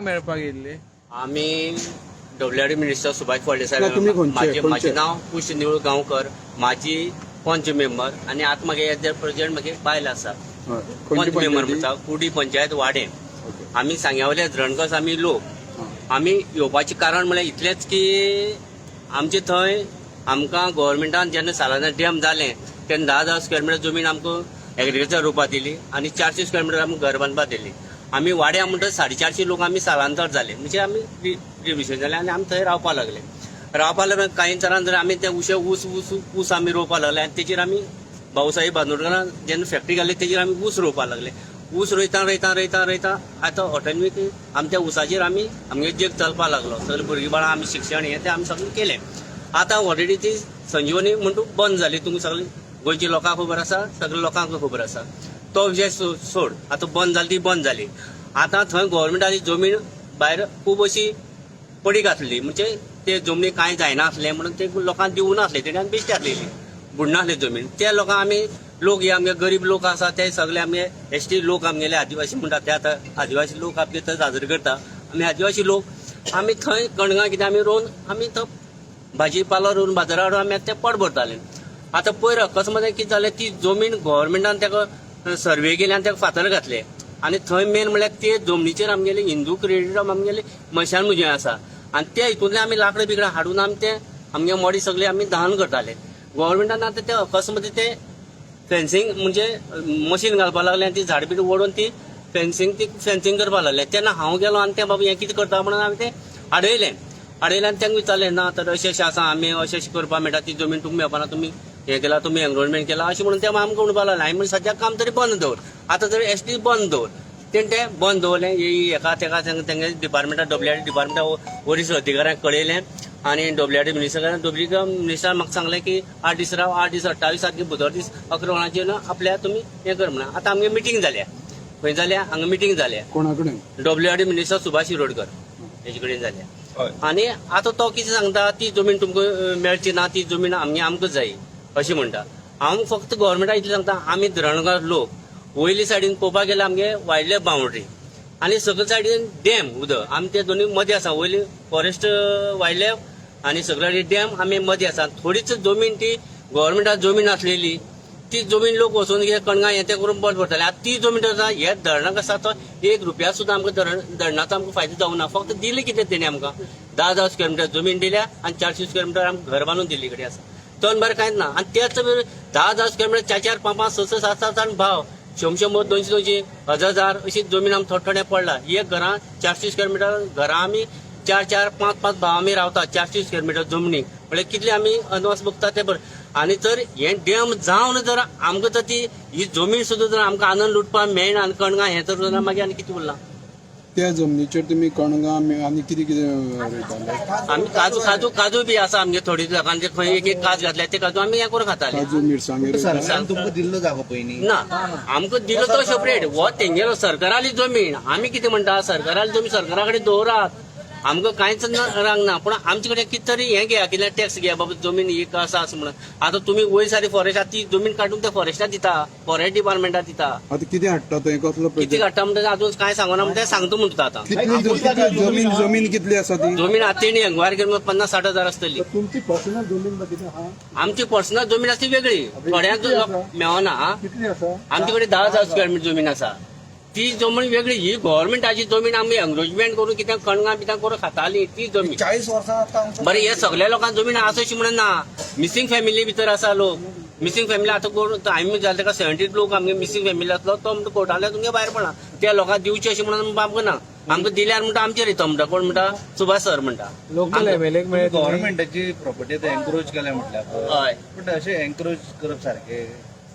मेळपाक येयल्ले? आमी डब्ल्यू मिनिस्टर सुभाष फळदेसाय. ना, तुमी खंयचे? माझे खंयचे? माझे नाव कुश निवळ गांवकर. माझी पंच मेंबर आनी आतां म्हागे एज प्रेसिडेंट म्हागे बायल आसा. हय. पंच खंयची मेंबर पंचायती? म्हणटा कुडी पंचायत वाडें. ओके. आमी सांग्यावयले धरणकस आमी लोक. हां. आमी येवपाचें कारण म्हणल्यार इतलेंच की आमचे थंय आमकां गव्हर्मेंटान जेन्ना सालाना डॅम जालें तेन्ना 10,000 स्क्वेअर मिटर जमीन आमकां एग्रीकल्चर रोवपा दिली आनी 400 स्क्वेअर मिटर आमकां घर बांदपा दिली. आमी वाड्या म्हणटा 450 लोक आमी स्थलांतर जाले, म्हणजे आमी रिविशन जाले आनी आमी थंय रावपा लागले. रावपा लागले कांय तरान जर आमी ते उशे ऊस ऊस ऊस आमी रोवपा लागले आनी तेचेर आमी भाऊसाहेब बांदोडकरान जेन्ना फॅक्टरी घाली तेचेर आमी ऊस रोवपा लागले. ऊस रोयता रोयता रोयता रोयता आतां ऑटोमेटीक आमच्या ऊसाचेर आमी आमगे जग चलपा लागलो. सगळे भुरगीं बाळां आमी शिक्षण हें तें आमी सगळें केलें. आतां ऑलरेडी ती संजीवनी म्हणटू बंद जाली. तुमकां सगळे गोंयच्या लोकांक खबर आसा, सगळ्या लोकांक खबर आसा. तो विशय सोड, आतां बंद जाली ती बंद जाली. आतां थंय गव्हर्मेंटाची जमीन भायर खूब अशी पडीक आसली, म्हणजे ते जमनी कांय जायना आसलें म्हणून ते लोकांक दिवूं नासले. तेणी बेश्टी आसलेली, बुडनासली जमीन. त्या लोकांक आमी लोक हे आमगे गरीब लोक आसा ते सगळे आमगे एसटी लोक, आमगेले आदिवासी म्हणटा ते. आतां आदिवासी लोक आमगे थंय साजरे करता. आमी आदिवासी लोक, आमी थंय कणगां कितें आमी रोवन आमी थंय भाजी पालो रोवन बाजारा हाडून आमी आतां तें पोट भरताले. आतां पयर अकस्मात कितें जालें, ती जमीन गव्हर्मेंटान ताका सर्वे केली आनी ताका फातर घातले. आनी थंय मेन म्हणल्यार ते जमनीचेर आमगेले हिंदू क्रेडीट आमगेले मशान मुजें आसा आनी ते हितूंतल्यान आमी लाकडां बिकडां हाडून आमी ते आमगे मडी सगळे आमी दहन करताले. गव्हर्मेंटान आतां ते अकस्मात ते फेन्सिंग म्हणजे मशीन घालपाक लागलें आनी ती झाड बीड ओडून ती फेन्सिंग, ती फेन्सिंग करपाक लागले. तेन्ना हांव गेलो आनी ते बाबा हें कितें करता म्हणून हांवें तें आडयलें. आडयलें आनी तांकां विचारलें, ना तर अशें अशें आसा, आमी अशें अशें करपाक मेळटा, ती जमीन तुमकां मेळपाना, तुमी हें केलां, तुमी एनरोलमेंट केलां, अशें म्हणून ते आमकां म्हणपाक लागले. हांवें म्हणलें सद्याक काम तरी बंद दवर, आतां तरी एसटी बंद दवर. तेणें तें बंद दवरलें. हेका तेका तेंगे डिपार्टमेंटा, डब्ल्यू आर डी डिपार्टमेंटा वरिश्ठ अधिकाऱ्यांक कळयलें आनी डब्ल्यू आर डी मिनिस्टरान, डब्ल्यू डी मिनिस्टरान म्हाका सांगलें की 8 दीस राव, 8 दीस, 28 तारखे बुधवार दीस 11 वरांचेर न्हू आपल्या तुमी हें कर म्हणून. आतां आमगे मिटींग जाल्या. खंय जाल्या? हांगा मिटींग जाल्या. कोणा कडेन? W R D minister Subhash Shirodkar हेजे कडेन जाल्या. आनी आतां तो कितें सांगता, ती जमीन तुमकां मेळची ना, ती जमीन आमगे आमकां जाय अशें म्हणटा. हांव फक्त गव्हर्मेंटाक इतलें सांगता, आमी धरणगार लोक वयले सायडीन पळोवपाक गेल्यार आमगे वायल्ड लायफ बाउंड्री आनी सगळे सायडीन डॅम उदक, आमी ते दोनूय मदीं आसा. वयली फॉरेस्ट वायल्ड लायफ आनी सगळे डॅम, आमी मदीं आसा. थोडीच जमीन ती गव्हर्मेंटाक जमीन आसलेली, ती जमीन लोक वचून कितें कणगां हें तें करून पोट भरताले. आतां ती जमीन आसा हे धरणाक आसा तो एक रुपया सुद्दां आमकां धरण धरणाचो आमकां फायदो जावना. ना फक्त दिले कितें तेणी आमकां 10,000 स्क्वेअर मिटर जमीन दिल्या आनी 400 स्क्वेअर मिटर आमकां घर बांदून दिल्ली कडेन आसा. दोन बरें कांयच ना. आनी तेच 10,000 स्क्वेअर मिटर चार चार पांच पांच स स सात सात जाण भाव, शंबर शंबर दोनशे दोनशे हजार हजार अशी जमीन आमकां थोडे थोडे पडला. एक घरां 400 स्क्वेअर मिटर घरां आमी चार चार पांच पांच भाव आमी रावता. 400 स्क्वेअर मिटर जमनी म्हळ्यार कितले आमी अदमास बघता ते बरें. आनी जर हें डॅम जावन जर आमकां जर ती ही जमीन सुद्दां जर आमकां आनंद लुटपाक मेळना आनी कणगां हें तर जाल्यार मागीर आनी कितें उरलां? त्या जमनीचेर तुमी कणगां आनी कितें कितें रोयताले? आमी काजू काजू काजू बी आसा आमगे. थोडी लोकांचे खंय एक एक काज घातल्या, ते काजू आमी हें करून खाताले. काजू मिरसांगे रोयताले? सरकारान तुमकां दिल्लो जागो पयलीं? ना, आमकां दिलो तो सेपरेट हो तेंगेलो सरकाराली जमीन. आमी कितें म्हणटा, सरकाराली जमीन सरकारा कडेन दवरात, आमकां कांयच रांग ना. पूण आमचे कडेन कितें तरी हें घेया, कितें टॅक्स घेया बाबा जमीन एक आसा अशें म्हणून. आतां तुमी वयर सारी फॉरेस्ट आसा ती जमीन काडून त्या फॉरेस्टाक दिता, फॉरेस्ट डिपार्टमेंटाक दिता. आतां कितें हाडटा थंय, कसलो कितें प्रोजेक्ट? काडटा म्हणटा अजून कांय सांगना, म्हणटा सांगता म्हणटा आतां. कितली कितली जमीन, जमीन कितली आसा ती? जमीन आतां तेणी एन्क्वायरी केली 50-60 हजार आसतली. तुमची पर्सनल जमीन बा कितें आहा? आमची पर्सनल जमीन आसा ती वेगळी, थोड्यांक मेळना. कितली आसा? आमचे कडेन 10,000 स्क्वेअर मिटर जमीन आसा, ती जमीन वेगळी. ही गव्हर्मेंटाची जमीन आमी एन्क्रोचमेंट करून कितें कणगां बितां करून खाताली ती जमीन. 40 वर्सां आतां आमचो. बरें, हे सगल्या लोकांक जमीन आसा अशी म्हणून ना. मिसिंग फॅमिली भितर आसा लोक. मिसिंग फॅमिली आतां कोण आमी जालें ताका 70 लोक आमगे मिसिंग फॅमिली आसलो तो म्हणटा कोर्टांतल्यान तुमगे भायर पडला. त्या लोकांक दिवचे अशें म्हणून आमकां ना. आमकां दिल्यार म्हणटा आमचेर येता म्हणटा. कोण म्हणटा? सुभाष सर म्हणटा. लोकल एमएलए मेळ्ळे तुमी? गव्हर्मेंटाची प्रॉपर्टी आतां एन्क्रोच केल्या म्हटल्यार. हय. पूण अशें एन्क्रोच करप सारकें?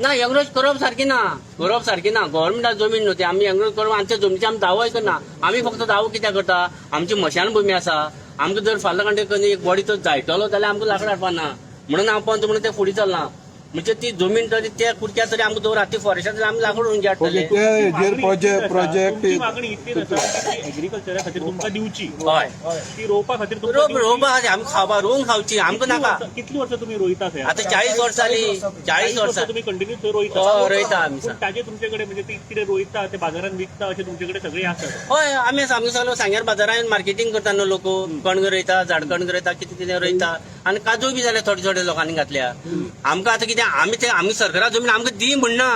ना, एंक्रोच करप सारकी ना, करप सारकी ना. गव्हर्मेंटाक जमीन न्हू ती. आमी एंक्रोच करप, आमच्या जमनीचे आमी दावोय करना. आमी फक्त दावो कित्याक करता? आमची मशानभुमी आसा. आमकां जर फाल्यां कांटे एक बॉडी तर जायटलो जाल्यार आमकां लाकडां हाडपा ना म्हणून हांव पंच म्हणून ते फुडें चलना. म्हणजे ती जमीन तरी त्या कुडक्या तरी आमकां दवरा, ती फॉरेस्टान आमी लाकूड व्हरून ओके, हाडटले. ते हेजेर प्रोजेक्ट प्रोजेक्ट तुमची मागणी इतलीच आसा की एग्रीकल्चरा खातीर तुमकां दिवची, हय, ती रोवपा खातीर तुमकां रोप दिवची. रोवपा खातीर आमी खावपा रोवन खावची, आमकां नाका. कितली वर्सां तुमी रोयता थंय? आतां 40 वर्सां जाली, 40 वर्सां तुमी कंटिन्यू थंय रोयता? हय, रोयता आमी. पूण ताजे तुमचे कडेन म्हणजे ती कितें रोयता ते बाजारात विकता अशें तुमचे कडेन सगळें आसा? हय, आमी आमगे सगळे सांग्यार बाजारान मार्केटींग करता न्हू लोक. कणग रोयता, झाडकणग रोयता, कितें कितें रोयता आनी काजू बी जाल्यार थोडे थोडे लोकांनी घातल्या. आमकां आतां कितें, आमी ते आमी सरकारा जमीन आमकां दी म्हणना,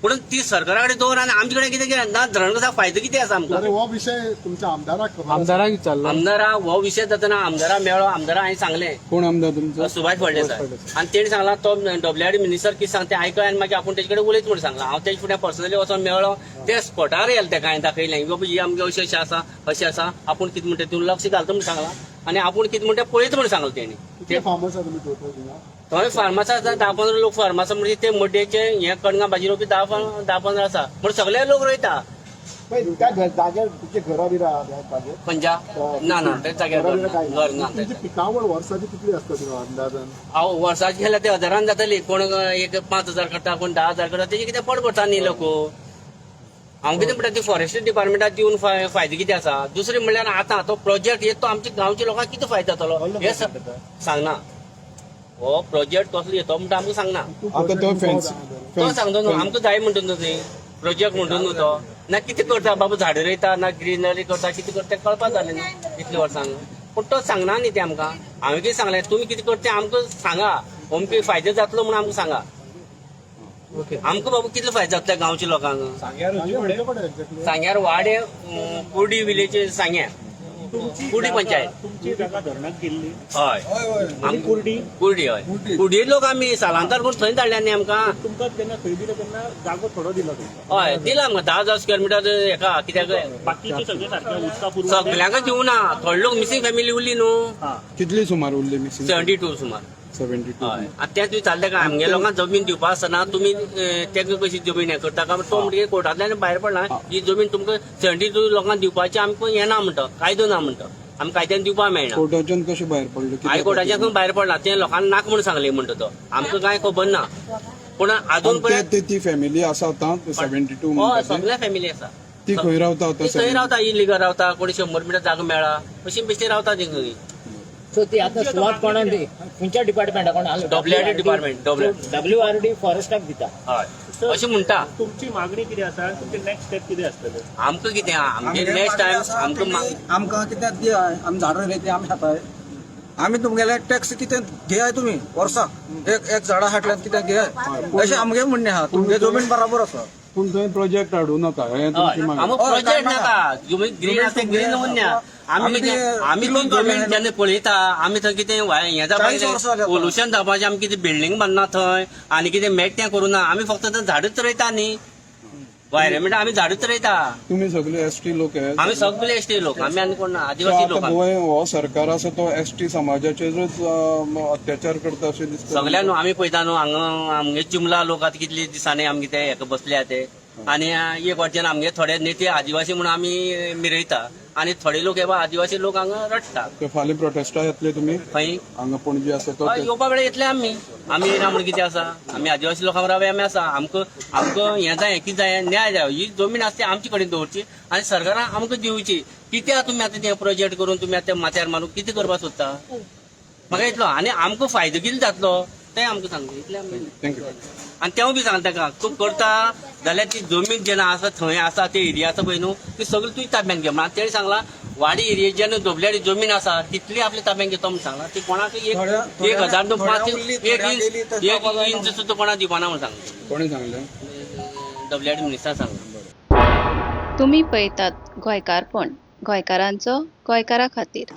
पूण ती सरकारा कडेन दवर आनी आमचे कडेन कितें कितें ना धरण फायदो कितें आसा आमकां? अरे हो विशय तुमच्या आमदाराक खबर आसा? आमदाराक विचारलो. आमदारा हो विशय जातना आमदारा मेळ्ळो, आमदारा हांवें सांगलें. कोण आमदार तुमचो? सुभाष फळदेसाय. आनी तेणी सांगलां तो डब्ल्यूआरडी मिनिस्टर कितें सांगता तें आयकय आनी मागीर आपूण तेजे कडेन उलयत म्हूण सांगलां. हांव तेजे फुडें पर्सनली वचोन मेळ्ळो, ते स्पॉटार गेले, तेका हांवें दाखयलें की बाबा ही आमगे अशें अशें आसा, अशें आसा, आपूण कितें म्हणटा तितून लक्ष घालता म्हूण सांगलां आनी आपूण कितें म्हणटा पळयता म्हूण सांगलां तेणी. कितले फार्मर्स आसा तुमी टोटल थिंगा? थंय फार्मास आसा 10-15 लोक फार्मास, म्हणजे ते मड्डेचे हे कणगां भाजी रोवपी 10-15 आसा, पूण सगळे लोक रोयता. पळय, त्या जाग्यार तुमचे घरां बिरां आहा त्या जाग्यार? खंयच्या? ना ना, ते जाग्यार घरां घर बिरां ना, काय घर ना. तुमची पिकावळ वर्साची कितली आसता थिंगा अंदाजान? हांव वर्साचे गेल्यार ते हजारान जातली. कोण एक 5,000 करता, कोण 10,000 करता, तेजे कितें पोट भरता न्ही लोक. हांव कितें म्हणटा, ती फॉरेस्ट डिपार्टमेंटाक दिवन फायदो कितें आसा? दुसरें म्हणल्यार आतां तो प्रोजेक्ट येता तो आमच्या गांवच्या लोकांक कितें फायदो जातलो हें सांगना. हो प्रोजेक्ट कसलो येतो म्हणटा आमकां सांगना. आतां तो फेन्स तो सांगता न्हू आमकां जाय म्हणटा न्हू ती प्रोजेक्ट म्हणटा न्हू तो ना कितें करता बाबा, झाडां रोयता ना ग्रिनरी करता, कितें करता तें कळपा जालें न्हू इतल्या वर्सांक. पूण तो सांगना न्ही तें आमकां. हांवें कितें सांगलें, तुमी कितें करता तें आमकां सांगा, अमके फायदे जातलो म्हणून आमकां सांगा. आमकां बाबा कितलो फायदो जातलो गांवच्या लोकांक? एक्झॅक्टली सांग्यार वाडे, कुर्डी विलेज, सांग्यार कुर्डी पंचायत. तुमची जागा धरणाक गेल्ली? हय. कुर्डी? कुर्डी, हय, कुर्डी लोक आमी सालांतर करून थंय धाडल्या न्ही आमकां. तुमकां जेन्ना थंय दिलें तेन्ना जागो थोडो दिलो तुमकां? हय, दिला आमकां 10,000 स्क्वेअर मिटर हेका कित्याक. बाकीचे सगळे सारखे उदका पुरवण सगल्यांक दिवना, थोडे लोक मिसिंग फॅमिली उरली न्हू. कितली सुमार उरली मिसिंग? 72 सुमार. 72. हय, आनी तेंच विचारलें काय आमगे लोकांक जमीन दिवपा आसतना तुमी तेका कशी जमीन हें करता काय? तो म्हणटकीर कोर्टांतल्यान भायर पडला, ही जमीन तुमकां 72 लोकांक दिवपाची आमकां हें ना म्हणटा, कायदो ना म्हणटा, आमकां कायद्यान दिवपा मेळना. कोर्टाच्यान कशें भायर पडलें? हायकोर्टाच्यान भायर पडला तें लोकांक नाका म्हणून सांगलें म्हणटा तो, आमकां कांय खबर ना. पूण आजून पर्यंत ती फॅमिली आसा आतां 72 हय, म्हणटा ती? सगल्या फॅमिली आसा. ती खंय रावता आतां? ती थंय रावता, इलिगल रावता, कोणी 100 मिटर जागो मेळा अशी बेश्टी रावता ती खंय. सो ती आता सुवात कोणाक दी, खंयच्या डिपार्टमेंटा कोण? WRD department, WRD फॉरेस्टाक दिता. हय, अशें म्हणटा. तुमची मागणी कितें आसा आनी तुमचें नेक्स्ट स्टेप कितें आसतलें? आमकां कितें, आमगे नेक्स्ट टायम आमकां आमकां कितें दियाय, आमी झाडां रोयली ती आमी खाताय. आमी तुमगेले टॅक्स कितें घेयाय तुमी वर्साक एक एक झाडां हाडल्यार कितें घेयाय, अशें आमगे म्हणणें आहा. तुमगे जमीन बराबर आसा. पूण थंय प्रोजेक्ट हाडूं नाका हें तुमची मागणी. आमकां प्रोजेक्ट नाका, तुमी ग्रीन आसा ग्रीन उरया. आमी आमी कितें ते आमी किलोन जमीन काडलें. जेन्ना पळयता आमी थंय कितें हें 40 वर्सां जालीं आतां. पोल्युशन जावपाचें, आमी कितें बिल्डींग बांदना थंय आनी कितें मेट्टें करूं ना, आमी फक्त थंय झाडूच रोयता न्ही, वायरमेंट आमी झाडूच रोयता. तुमी सगळे एसटी लोक हे? आमी सगळे एसटी लोक, आमी आनी कोण ना, So आदिवासी आतां लोक आमी. गोंय हो सरकार आसा तो एसटी समाजाचेरूच अत्याचार करता अशें दिसता. सगळ्या न्हू आमी पळयता न्हू हांगा आमगे चिमला लोक आतां कितले दिसांनी आमगे ते हेका बसल्या ते, आनी एक वाटच्यान आमगे थोडे नेते आदिवासी म्हणून आमी मिरयता आनी थोडे लोक हे आदिवासी लोक हांगा रडटा. ते फाल्यां प्रोटेस्टा येतले तुमी खंय? हांगा पणजे आसा तो? हय, येवपा वेळार येतले आमी. आमी येयना म्हणून कितें आसा, आमी आदिवासी लोकां बराबर आमी आसा. आमकां आमकां हें जाय, कितें जाय, न्याय जाय. ही जमीन आसा ती आमचे कडेन दवरची आनी सरकारान आमकां दिवची. कित्याक तुमी आतां तें प्रोजेक्ट करून तुमी आतां माथ्यार मारून कितें करपाक सोदता म्हाका इतलो, आनी आमकां फायदो कितें जातलो तें आमकां सांगता इतलें आमी. Thank you. आनी तेंवूय बी सांगता ताका, तूं करता जाल्यार ती जमीन जेन्ना आसा थंय आसा ते एरिया आसा पळय न्हू, ती सगळी तुजी ताब्यान घे म्हणून. तेणें सांगलां वाडी एरिये जेन्ना दोबल्याडी जमीन आसा तितली आपल्या ताब्यान घेतो म्हणून सांगलां. ती कोणाक एक थोड्या- एक हजार न्हू थोड्या पांच उरली, एक थोड्या इंच गेली, तर एक जावपा इंच सुद्दां कोणाक दिवपाना म्हणून सांगलां. कोणी सांगलें? डब्ल्यूआरडी मिनिस्टरान सांगलां. तुमी पळयतात गोंयकारपण, गोंयकारांचो गोंयकारा खातीर.